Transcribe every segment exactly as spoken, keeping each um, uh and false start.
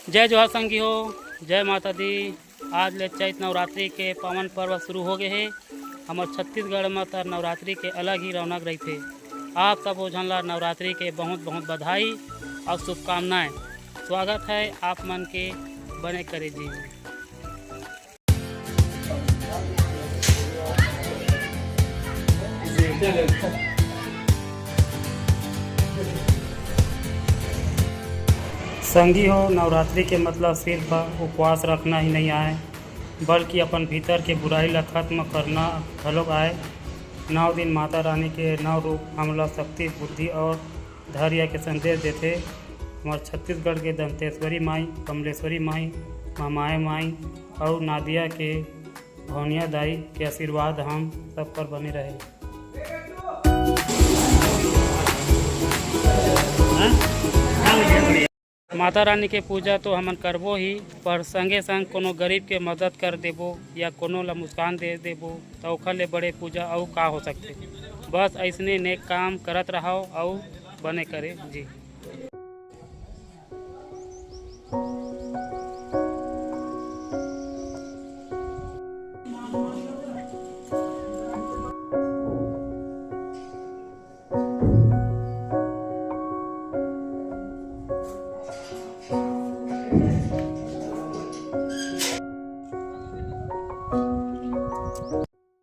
जय जोहार संगी हो, जय माता दी। आज ले चैत नवरात्रि के पावन पर्व शुरू हो गए हे। हमर छत्तीसगढ़ म त नवरात्रि के अलग ही रौनक रहिथे। आप सबो झन ला नवरात्रि के बहुत बहुत बधाई और शुभकामनाएं। स्वागत है आप मन के बने करे जी। संगी हो, नवरात्रि के मतलब सिर्फ उपवास रखना ही नहीं आय, बल्कि अपन भीतर के बुराई ला खत्म करना घलोक आय। नौ दिन माता रानी के नौ रूप हमला शक्ति, बुद्धि और धैर्य के संदेश देथे। हमर छत्तीसगढ़ के दंतेश्वरी माई, कमलेश्वरी माई, महामाया माई और नादिया के भौनिया दाई के आशीर्वाद हम सब पर बने रहे। माता रानी के पूजा तो हमन करबो ही, पर संगे संग कोनो गरीब के मदद कर देबो या कोनो ला मुस्कान दे देबो, त ओखर ले बड़े पूजा अउ का हो सकथे। बस अइसने नेक काम करत रहव अउ बने करे जी।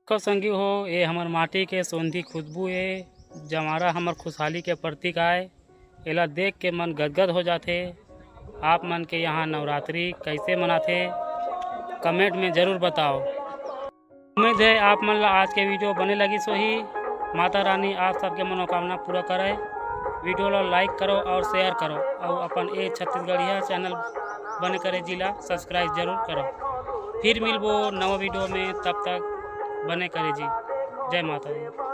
देखो संगी हो, ये हमर माटी के सोंधी खुशबू ए, जमारा हमर खुशहाली के प्रतीक आय। एला देख के मन गदगद हो जाथे। आप मन के यहाँ नवरात्रि कैसे मनाथे, कमेंट में जरूर बताओ। उम्मीद है आप मन ला आज के वीडियो बने लगिस होही। माता रानी आप सबके मनोकामना पूरा करे। वीडियो ला लाइक करो और शेयर करो और अपन ए छत्तीसगढ़िया चैनल बने करे जी ला सब्सक्राइब जरूर करो। फिर मिलबो नवा वीडियो में, तब तक बने करे जी। जय माता दी।